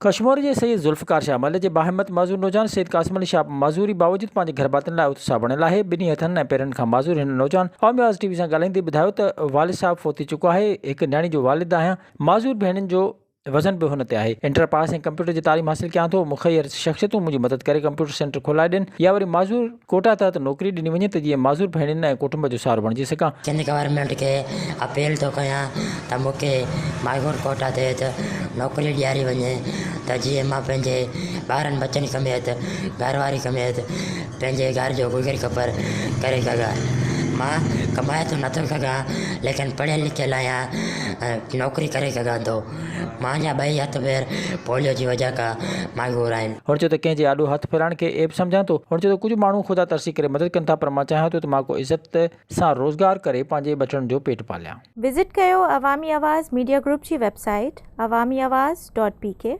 ڪشمور جي سيد ذوالفقار شاهه ملهه جي باهمت معذور نوجوان سيد قاسم علي شاهه معذوري باوجود پنهنجي گهرڀاتين لاء اتساهه بڻيل آهي. ٻنهي هٿن ۽ پيرن کان معذور هن نوجوان عوامي آواز ٽي وي سان ڳالهائيندي ٻڌايو ته والد صاحب فوت ٿي چڪو آهي، هڪ نياڻي جو والد آهيان، معذور ڀيڻين جو وزن به هن تي آهي، انٽر پاس ۽ ڪمپيوٽر جي تعليم حاصل ڪيان ٿو، مخير شخصيتون منهنجي مدد ڪري ڪمپيوٽر سينٽر کولائي ڏين يا وري معذور ڪوٽا تحت نوڪري ڏني وڃي ته جيئن معذور ڀيڻين ۽ ڪٽنب جو سهارو بڻجي سگهان. سنڌ گورنمينٽ کي اپيل ٿو ڪيان ته مون کي مائگور ڪوٽا تحت نوڪري ڏياري وڃي ته جيئن مان پنهنجي ٻارن ٻچن سميت گهر واري سميت پنهنجي گهر جو گذر سفر ڪري سگهان. مان ڪمائي ته نٿو سگهان ليڪن پڙهيل لکيل آهيان ۽ نوڪري ڪري سگهان ٿو. مانجا ٻئي هٿ پير پوليو جي وجهه کان معذور آهن. هن چيو ته ڪنهن جي آڏو هٿ ڦيرائڻ کي عيب سمجهان ٿو. هن چيو ته ڪجهه ماڻهو خدا ترسي ڪري مدد ڪن ٿا پر مان چاهيان ٿو ته مان ڪو عزت سان روزگار ڪري پنهنجي ٻچڙن جو پيٽ پاليان. وزٽ ڪيو عوامي آواز ميڊيا گروپ جي website Awami Awaz dot P K.